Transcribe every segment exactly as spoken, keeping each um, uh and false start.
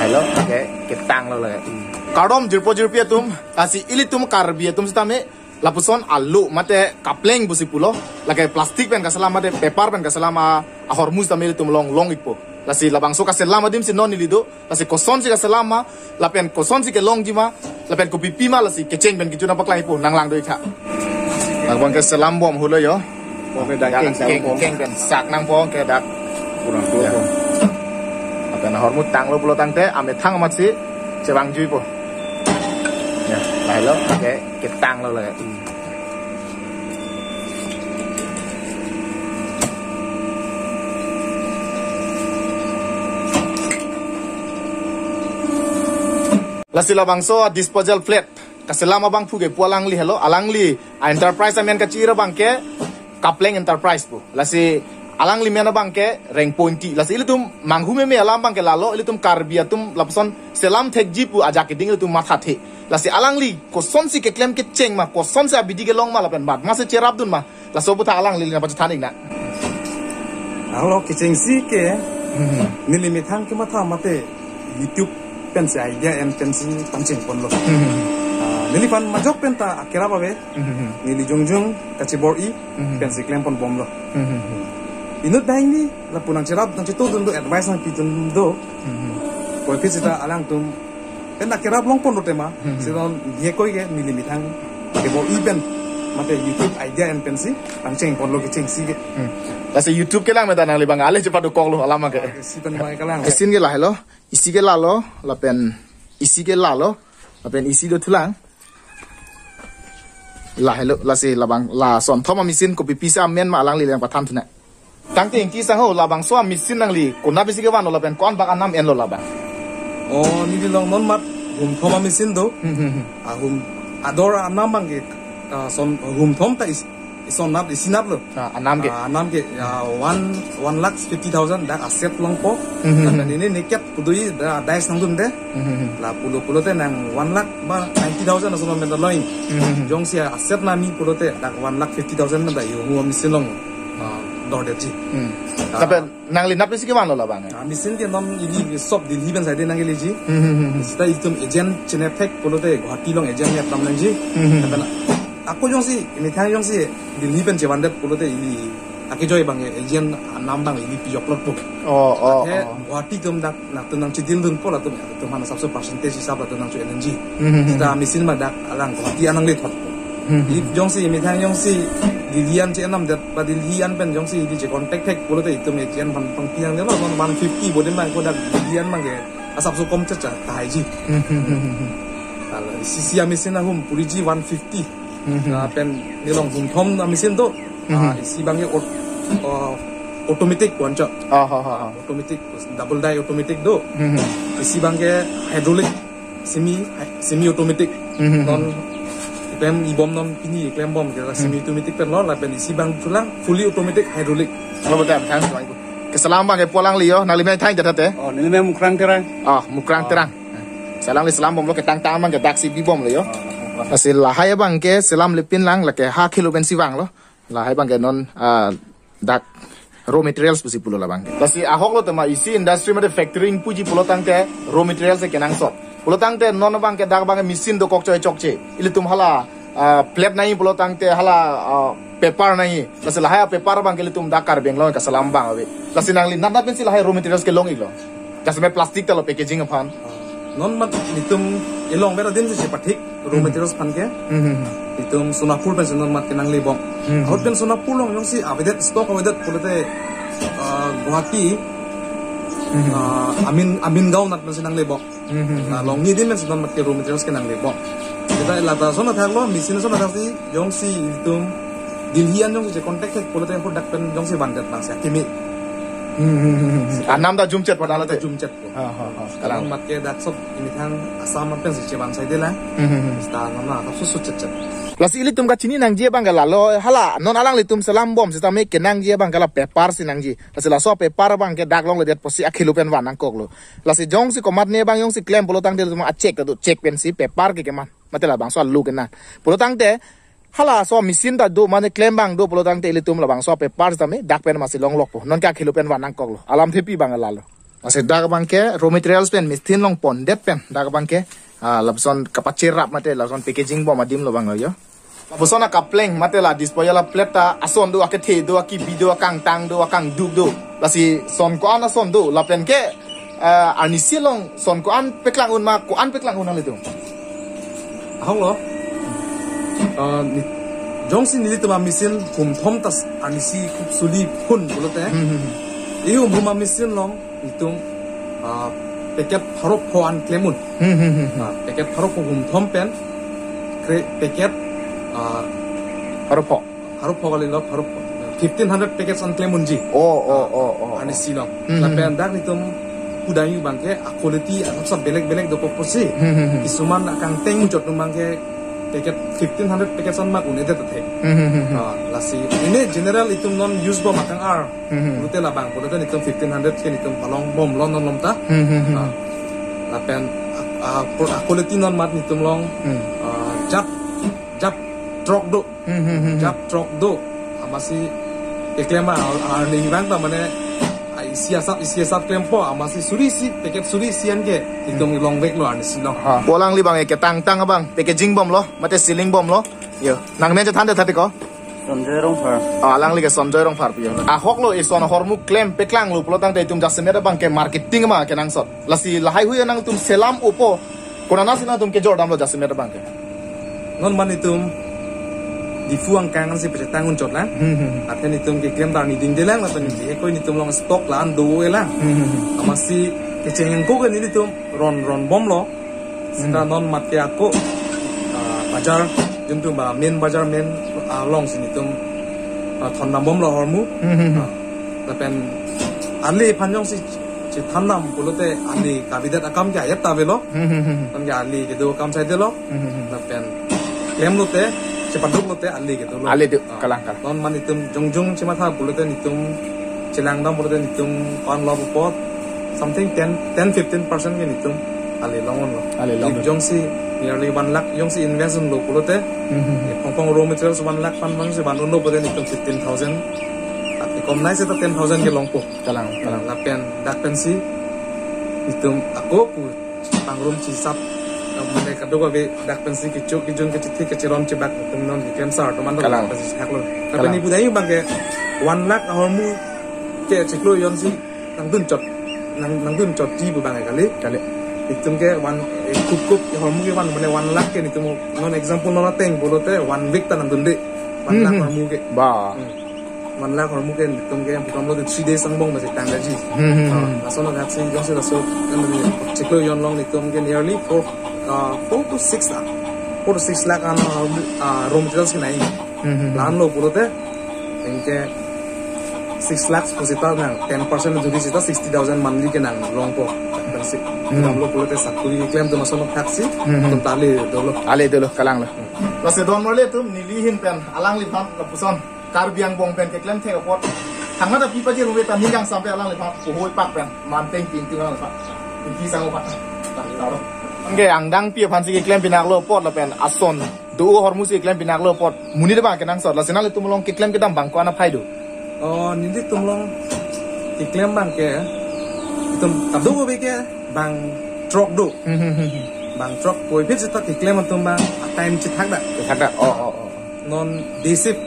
Hello, okay, ketang lo lagi. Kardom jirpo jirpi atum, lasi ilitum Karbi atum sitame lapuson alu mate kapleng pusi pulo, lake plastic pen kaselam mate paper pen kaselam a, ahormu sitame ilitum long long ikpo. Lasi labangso kaselam adim si non ili do, lasi kosonsi kaselam ma, lapen kosonsi kelongji ma, lapen kopipi ma, lasi kecheng pen kichu nangpaklang ikpo, nanglang do ikha. Abang ke selam bom hulo yo. Oke, dak keng, keng, keng pen sak nangpo ke dak. Kurang Ya. Lapen ahormu tanglo pulotangte amethang amatsi chevangjuipo. Ya, lahelo, oke, ketang lo lagi. Lasi labangso disposal plate kaselam abangphu ke pu alangli helo, alangli a enterprise amen kachira abang ke Kapleng Enterprise pu. Lasi alangli men abang ke Rengponti. Lasi ilitum manghu meme alam abang ke lalo, ilitum Karbi atum lapuson selam thekji pu ajak keding ilitum mathathe. Lasi alangli kosonsi keklem kecheng ma, kosonsi abidi kelong ma lapen bad masi cherapdun ma, laso aphuthak alangli nangpachethan ikna. Alo kechengsi ke, neli methang kematha mate YouTube pensi idea en pensi pangcheng ponlo. Ah, neliphan majok penta akerap ave, neli jongjong kachibor-i pensi klem pon bomlo. Inut dang ni lapu nangcherap nangchetongdun do, advice nangpidun do. Koipi sita alangtum pen akerap long ponlo tema, sidon ye koi ke neli methang kebor-i pen mate YouTube idea en pensi pangcheng ponlo kechengsi ke. Lasi YouTube kelang meta nangli abang ale chepadokoklo alam ke. Si pen mai kelang. Machine ke lahelo, isi ke lalo, lapen isi ke lalo, lapen isi dothulang. Lahelo, lasi labang la sonthom a-machine kopi pisa amen ma alangli nangpathan thunak. Tangte Ingti sangho, labangso a-machine nangli konat pensi kevanlo lapen ko-an bak anam enlo labang? Oh, neli long non mat humthom a-machine do. Hmm, hmm, hmm. Ah, hum ador anam abang ke, ah, son humthom ta is, isonnat isinatlo. Ah, anam ke? Ah, anam ke, ya, one, one lakh fifty thousand dak a-set longpo. Hmm, hmm, hmm. Lapen neli naked kudui dak dies nangdunde. Hmm, hmm, hmm. La pulo pulote nang one lakh ba ninety thousand ason men ta longji. Hmm, hmm, hmm. Jongsi a-set nami pulote dak one lakh fifty thousand men ta yo hu a-machine long, ah, dordetji. Hmm. Ah. Lapen nangli nat pensi kevanlo labang? Ah, machine ke non ili shop Delhi pen side nangkeleji. Hmm, hmm, hmm, hmm. Sita itum agent chenep thek pulote Guwahati along agent nep dam nangji. Hmm, hmm, hmm. Lapen ako jongsi, methang jongsi Delhi pen chevandet pulote ili akejoi abang agent anam abang ili pijoklo po. Oh, oh, Ate oh. Guwahati atum dak latum nangchedildunpo latum, latum aphan asapso percentage hisap latum nangcho-en nangji. Hmm, hmm, hmm. Sita machine ma dak alang Guwahati an nanglethotpo. Hmm, hmm. Ili jongsi methang jongsi Delhi an che-en damdet ba Delhi an pen jongsi ili che-contact thek pulote itum agent aphan pangpi nangnelo, non one fifty bodin abang ko dak Delhi an abang ke asapso kom cha cha tahaiji. Hmm, hmm, hmm, hmm, hmm. Alo, isi isi a-machine ahum puriji one fifty. Hmm, hmm. Lapen neli long humthom a-machine do. Hmm. Ah, isi abang ke aut-, ah, automatic pu anchot. Ah, ha, ha, ha. Automatic, double die automatic do. Hmm, hmm. Isi abang ke hydraulic, semi, semi automatic. Hmm, hmm, hmm. Non pen ibom non pini klem bom ke, hmm, semi automatic pen lo, lapen isi abang thulang fully automatic hydraulic. Alo, betul, thanks, Bang. Keselam abang ke pu alangli yo, nangli men thang jat ate? Oh, neli men Mukrang Terang. Ah, Mukrang Terang. Selam li selam bomlo, ketang tang abang ke daksi bi bomlo yo. Oh, oh, oh. Lasi lahai abang ke selam lipin lang, lake ha kilo pensi vanglo. Lahai abang ke non, ah, dak raw materials pusi pulo labang ke. Lasi ahoklo tema isi industry mate factory puji pulotangte raw materials ke kenangsot. Pulotangte non abang ke dak abang ke machine dokok choi chokche. Ilitum hala, ah, plate nangji pulotangte hala, ah, paper nangji. Lasi lahai paper abang ke ilitum dak Karbi Anglong kaselam abang ave. Lasi nangli nat nat pensi lahai raw materials kelong iklo? Jasemet plastic ta lo packaging aphan. Non mat itum ilong bera din si pathik raw materials aphan ke. Hmm, hmm, hmm. Itum Sonapur pensi non mat kenangle bom. Hmm, hmm. Ahut pen Sonapur along jongsi avedet stock avedet pulote, ah, Guwahati, hmm, hmm, ah, Amin, Amin Gaon nat pensi nangle bom. Hmm, hmm, hmm. Nah, longni din pensi non mat ke raw materials kenangle bom. Kita lata sona thaklo, machine sona thaksi, jongsi itum Delhi an jongsi che-contact thek pulote ahut dak pen jongsi vandet bang si akimi. Hmm, hmm, hmm, hmm. Anam ta jumchet padahal te. Jumchet. Ha, ha, ha. Sekarang mat ke dak sob imethang Assam an pensi chevan sai de la. Hmm, hmm, hmm. Sita nona dak susu chet chet. Lasi ilitum kachini nangji abang ke lalo, hala non alanglitum selam bom sitame kenangji abang ke la paper si nangji. Lasi laso paper abang ke dak longledet pusi akilo pen van nangkoklo. Lasi jongsi komatne abang jongsi klem pulotangte ilitum a-check ta do, check pensi paper ke keman. Mate labangso alu kenan. Pulotangte halaso machine ta do mane klem abang do pulotangte ilitum labangso paper sitame dak pen masi longlokpo. Non ke akilo pen van nangkoklo. Alamthepi abang lalo. Lasi dak abang ke raw materials pen machine along pondet pen dak abang ke, ah, lapuson kapacherap mate lapuson packaging bom adim lo abang lo yo. Lapuson akapleng mate la disposal a plate ta ason do, akethe do, akibi do, akangtang do, akangduk do. Lasi son ko-an ason do lapen ke, ah, arnisi along son ko-an paklang un ma, ko-an paklang un nanglitum? Ahok lo. Ah, ni, jongsi nelitum a machine humthom ta arnisi kup suli phun pulote. Hmm, hmm, hmm. Ihum hum a machine along itum, ah, packet pharo pho an klem un. Hmm, hmm, hmm, hmm. Ah, packet pharo pho humthom pen kre packet, ah, Pharo pho. pharo pho kali lo, pharo pho. Fifteen hundred packets an klem unji. Oh, oh, oh, oh, oh. Arnisi along. Hmm, hmm, Lapen hmm. dak nelitum pudai abang ke a quality asap asap belek belek dokok pusi. Hmm, hmm, hmm. Kisuman akangteng muchot atum abang ke packet fifteen hundred packets an mat un-edet athe. Hmm, hmm, hmm, hmm. Ah, lasi ini general itum non use bom akang-ar. Hmm, hmm. Pulote labang, pulote nelitum fifteen hundred ke nelitum palong bom lo non lom ta. Hmm, hmm, hmm. Ah, lapen, ah, ah, pro-, ah, quality non mat nelitum along, Hmm. ah, jap, jap throk do. Hmm, hmm, hmm, hmm. Jap throk do. Amatsi keklem a, a, arni abang ta mane, ah, isi asap, isi asap klempo, amatsi suri isi, packet suri isi an ke nelitum Hmm. longvek lo arnisi along. Ha. Pu alangli abang ke tangtang abang, packaging bom lo, mate sealing bom lo. Yo, nangmen chethan det tati ko? Sonjoy Rongphar. Ah, alangli ke Sonjoy Rongphar pi yo. Ahok lo, ison ahormu klem paklang lo pulo tangte itum jasemet abang ke marketing ma kenangsot. Lasi lahai hui nangtum selam upo. Konatsi nangtum kejor damlo jasemet abang ke? Non man itum Diphu angkang si pechetang un chot lang. Hmm, hmm, hmm. Athe nelitum keklem ta arni dingde lang, lapen Hmm. nelitum along stock la-an do-e lang. Hmm, hmm, hmm. Amatsi kecheng ko ke nelitum ron ron bom lo. Seta Hmm. non mat ke ako, ah, bajar, jumtum ba main bajar main, ah, along si nelitum, ah, thondam bom lo ahormu. Hmm, hmm, hmm. Ah, lapen ale aphan jongsi chethan dam pulote ale kabidet akam ke ayat ta avelo. Hmm, hmm, hmm, hmm. Tangte ale kedo akam saide lo. Hmm, hmm, hmm. Lapen klem lote, chepaduk lote ale kedo lo. Ale do, Ah. kalang, kalang. Non man itum jongjong chematha pulote nelitum chelang dam pulote nelitum pan lo apot something ten, ten, fifteen percent ke nelitum ale long un lo. Ale long If un. jongsi nearly one lakh jongsi invest un lo pulote, Hmm, hmm, hmm. eh, pong pong raw materials one lakh pan man si van un lo pulote nelitum fifteen thousand. Tapi kom nai seta ten thousand ke longpo. Kalang, kalang. Lapen dak pensi nelitum ako pu pangrum chisap, eh, mane kadokave dak pensi kecho kejun kechethi kecheron chebak nelitum non keklem sar atum an Kalang. dak pensi hak lo. Lapen Kalang. ni pudai abang ke one lakh ahormu ke chiklo jon si nangdun chot, nang, nangdun chot ti pu abang ke kali. Kali. Itum ke one, eh, kup kup ahormu ke one, mane one lakh ke nelitum non example non ateng pulote one week ta nangdunde. One Hmm, lakh hmm. ahormu ke. Ba. Hmm. One lakh ahormu ke nelitum ke yang program lo three days angbong masih tanggaji. Hmm, hmm, Ah, hmm. laso nanghaksi jongsi laso kan ni chiklo jon along nelitum ke nearly four, ah, four to six lakh. Four to six lakh an ahormu, ah, raw materials ke nai. Hmm, hmm, hmm. La-an lo pulote, anke six lakhs pu seta nang ten percent jodi seta sixty thousand monthly ke nanglongpo. Kan si. Hmm. Dam lo pulote sakuri keklem atum ason thaksi, Hmm, hmm. atum ta ale dolo. Ale dolo, kalang lo. Lasi don marli atum neli ahin pen alangliphan lapuson Karbi angbong pen keklem thek apot. Thangta pi paji ruwe ta ning kangsam pen alangliphan puhoi pak pen manteng tingting alangliphan. Tingting sang apot. Taro. Anke angdeng pi aphan si keklem pinak lo apot lapen ason do ahormu si keklem pinak lo apot. Monit abang kenangsot. Lasi nanglitum along keklem kedam abang ko-an aphai do? Oh, nelitum along keklem abang ke itum kadokave ke bang throk do. Hmm, hmm, hmm, hmm. Bang throk puvoiphit seta keklem atum abang a time chethak dak. Chethak dak. Oh, oh, oh. Non day shift,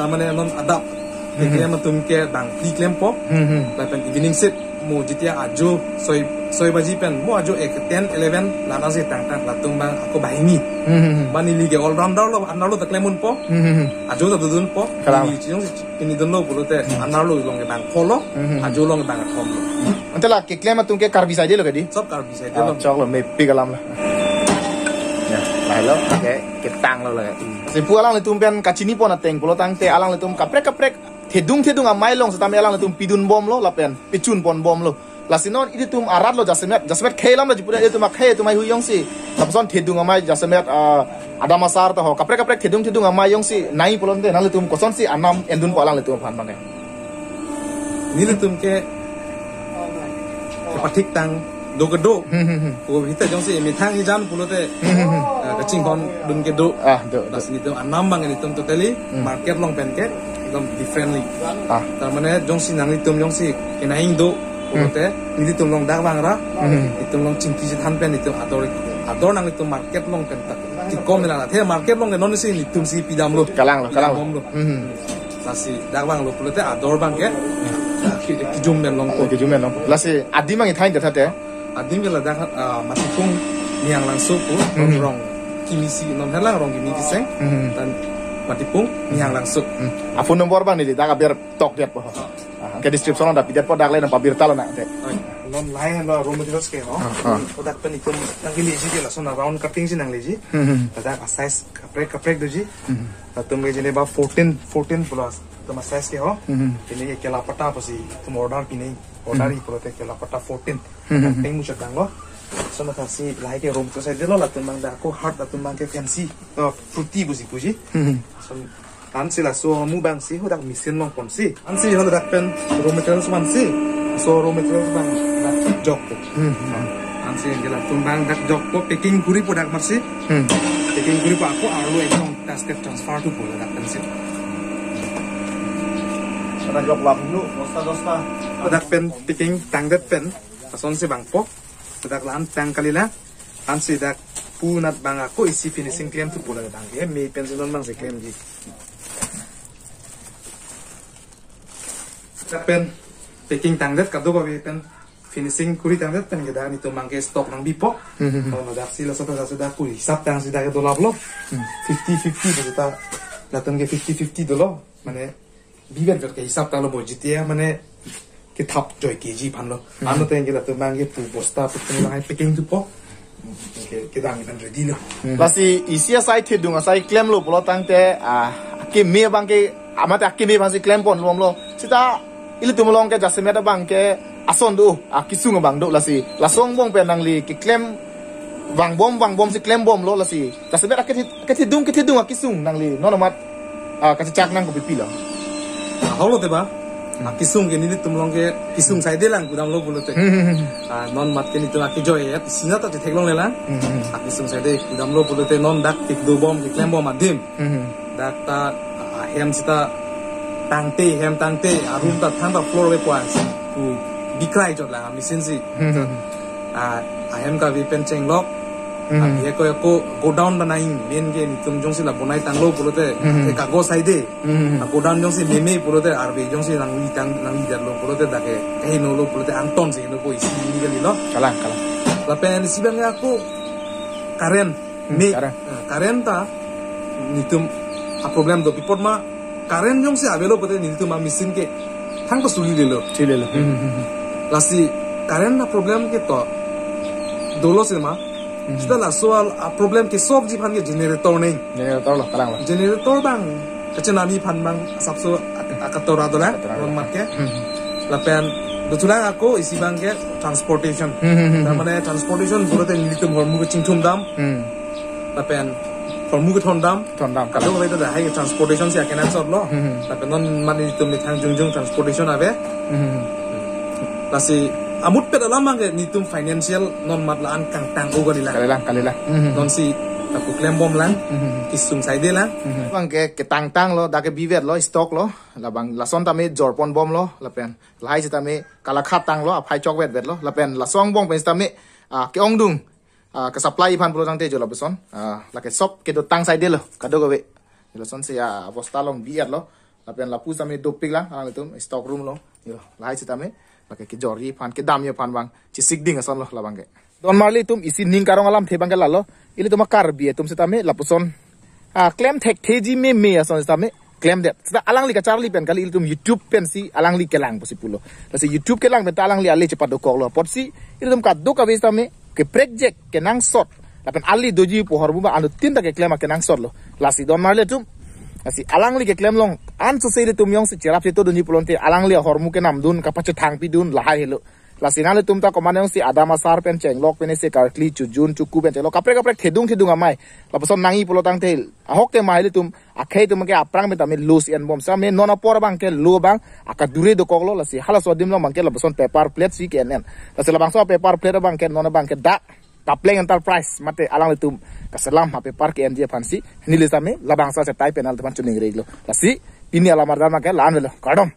ta mane non adap. Hmm. Keklem atum ke bang phli klempo. Hmm, hmm. Lapen evening shift mo jitia ajo soi, soi baji pen mo ajo ek ten eleven la-an si tangtang latum abang ako banghini. Hmm, hmm, hmm. Ba neli ke all rounder lo, under lo ta klem unpo. Hmm, hmm, hmm. Ajo ta dodunpo. Kalang. Neli chiyong si pini dunlo pulote, Hmm. under lo along ke bang pho lo, Hmm, hmm, hmm. ajo along ke bang kethom lo. Ante la keklem atum ke Karbi side lo kedi? Sob Karbi side Ah, lo. choklo, mepik alam lo. Ya, lahelo, oke, ketang lo lagi. Lasi pu alanglitum pen kachinipon ateng pulo tangte alanglitum kaprek kaprek thedung thedung amei along setame alanglitum pidun bom lo lapen pichun pon bom lo. Lasi non ilitum arat lo jasemet, jasemet khei alam lo jipuda ilitum akhei atum ai hui jongsi. Lapuson thedung amei jasemet, ah, adam asar ta ho. Kaprek kaprek thedung thedung amei jongsi nai pulote nanglitum kosonsi anam endunpo alanglitum aphan abang ke? Nelitum ke kepathik tang do kedo. Hmm, hmm, hmm. Ko hita jongsi methang ijan pulote, Hmm, hmm, hmm. ah, kachinghon dun kedo. Ah, do, do. Lasi nelitum anam abang nelitum totally Hmm. market along pen ke ekdom differently. Ah. Ta mane jongsi nanglitum jongsi kenang do Pulote, nelitum along dak vangra, Hmm. nelitum along chingki chethan pen, nelitum ador, ador nanglitum market along pen ta. Kikom nila, athe market along non si nelitum si pidamlo. Kalang lo, kalang lo. Bomlo. Hmm. Lasi dak vanglo pulote ador abangke, ki-, kijum pen longpo. Kijum pen longpo. Lasi adim abang ithai ta thate? Adim ke ladak, ah, Matipung Nihanglangso pu, Hmm. rong kimi isi non helang rong kimi isi seng, Hmm. dan Matipung Nihanglangso. Hmm. A phone number abang neli dak aber tokdet po. Aha. Ke description along dak pidetpo, dak le nang pabirta lonang te. Oi. Non lahai lo raw materials ke ho. Ah, ah. Ladak pen itum nangkeleji ke lason round cutting si nangleji. Hmm, hmm. Ladak a size kaprek kaprek doji. Hmm. Latum ke jene ba fourteen, fourteen plus. Latum a size ke ho. Hmm. Ini ke kela patta pusi itum order pine. Order Hmm. i pulote kela patta fourteen. Hmm, hmm, hmm. Peng muchot dang lo. So na kasi lahai ke room to side lo latum abang dak ako heart latum abangke fancy. Oh, fruity pusi puji. Hmm, hmm. So ansi laso ahormu abang si hadak machine longpon si. Ansi ho ladak pen raw materials man si. So raw materials abang dak jokpo. Hmm. Ansi ke latum abang dak jokpo, packing koripo dak amat si. Hmm. Packing koripo, ako arlo ekdom basket transfer thupo ladak pen si. Ada jok lam dulu, bosta bosta. Ladak pen packing tangdet pen. Lasonsi vangpo. Ladak la-an tang kalilang. Ansi dak punat abang ako isi finishing klem thupo ladak abangke. Me pen si non abang si klemji. Lapen packing tangdet kadokave pen finishing kori tangdet pen ke dak nelitum abangke stock nangbipo. Hmm, hmm, hmm. Kalau dak si laso ta laso dak kuri hisap tangsi dak dolaplo. Hmm. Fifty fifty begitu. Latum ke fifty fifty dolo. Mane bivet vet ke hisap tanglo bo jitia mane kethap joi keji aphan lo. Hmm. Ano teng ke latum abangke pu bosta pu pen lahai packing thupo. Ke, kedam pen ready lo. Hmm. Lasi isi asai thedung asai klemlo pulo tangte, ah, akeme abangke, amate akeme abangsi klempon lomlo. Sita ilitum along ke jasemet abangke ason do, ah, kesung abang do lasi. Laso angbong pen nangli keklem vangbom vangbom si klembomlo lasi. Jasemet ake thi-, ake thedung, ke thedung akesung nangli non amat, ah, kachechak nang kopi pilo. Ah, holo te ba. Hmm. Ah, kesung ke nelitum along ke kesung saidelang kudamlo pulote. Hmm, hmm, hmm. Ah, non amat ke nelitum akejoi ya, sinat ta theklonglelang. Hmm, hmm. Ah, kesung saide kudamlo pulote non dak tik dobom, keklembom adim. Hmm, hmm. Dak ta, ah, hem sita tangte, hem tangte, a room ta thangta floor ve puas. Ku bikrai jotlang, ah, machine si. Hmm, hmm, hmm. Ah, ahem kave pen chenglok. Hmm. Ah, ye ko, ko godown ta nai, main ke nelitum jongsi la bonai tanglo pulote, Hmm. ke kago saide. Hmm. Ah, godown jongsi meme pulote, arve jongsi nangli tang, nangli jatlo pulote, dak ke, eh, no lo pulote, anton si, no ko isi ni kali lo. Kalang, kalang. Lapen isi abangke ako current, Hmm, me, current. Ah, current ta, nelitum a problem do, pi apot ma, current jongsi avelo pulote nelitum a machine ke thangta sulilelo. Sulilelo. Hmm, hmm, hmm. Lasi current a problem ke to dolo si ma. Hmm. Sita laso a, a problem ke solve ji aphan ke generator neng. Generator lo, kalang lo. Generator abang kachenami aphan abang asapso ak-, akatora dolang, Akatora non dolang. amat ke. Hmm. Lapen dolang ako isi abangke transportation. Hmm, hmm, hmm, hmm. Mane transportation pulote nelitum ahormu ke chingthumdam. Hmm. Lapen ahormu kethondam. Thondam. Kadokave ta lahai transportation si akenangsot lo. Hmm. Lapen non amat nelitum methang jongjong transportation ave. Hmm. Lasi amutpet alam abangke nelitum financial non amat la-an kangtang-o kalilang. Kalilang, kalilang. Hmm. Nonsi ta pu klembomlang. Hmm. Kesung saidelang. Hmm. Abangke ketangtanglo, dak ke bivetlo, stock lo. Labang lason tame jorponbomlo, lapen lahai sitame kalakhat tanglo, aphai chokvetvetlo, lapen laso angbong pen sitame, ah, ke-ongdung, ah, ke-supply aphan pulo tangte jo lapuson, ah, lake shop kedotang saidelo, kadokave. Lasonsi, ah, bosta along bi-etlo, lapen lapu sitame dopiklang, alanglitum stock room lo, jo, lahai sitame, lake kejorji aphan, kedamji aphan abang, chesik ding ason lo labangke. Don marli atum isi ning karong alamthe abangke lalo, ilitum a Karbi atum sitame, lapuson, ah, klem thektheji meme ason sitame, klemdet. Sita alangli kacharli pen kali, ilitum YouTube pensi alangli kelang pusi pulo. Lasi YouTube kelang pen ta alangli ale chepadokoklo. Apotsi ilitum kadokave sitame keprekjek, kenangsot. Lapen ale doji pu ahormu abang anuttin ta keklem akenangsotlo. Lasi don marli atum. Lasi alangli keklem along ansose ilitum jongsi cherap chetodunji pulote alangli ahormu kenamdun, kapachethangpidun, lahai helo. Lasi nanglitum ta komat jongsi adam asar pen chenglok pen isi karkli, chujun, chuku pen chenglok, kaprek kaprek thedung thedung amei. Lapuson nangji pulo tangte ahok ke ma ilitum, akhei atum ke aphrang pen tame lo si enbom sitame, non apor abangke lo abang akadure dokoklo, lasi halaso adim along abangke lapuson paper plate si ke-en-en. Lasi labangso paper plate abangke non abangke dak Kapleng Enterprise mate alanglitum kaselam a paper ke-enji aphansi neli sitame labangso achetai pen nangtumphan choningri-iklo. Lasi pini alam arjan abangke la-an avelo. Kardom.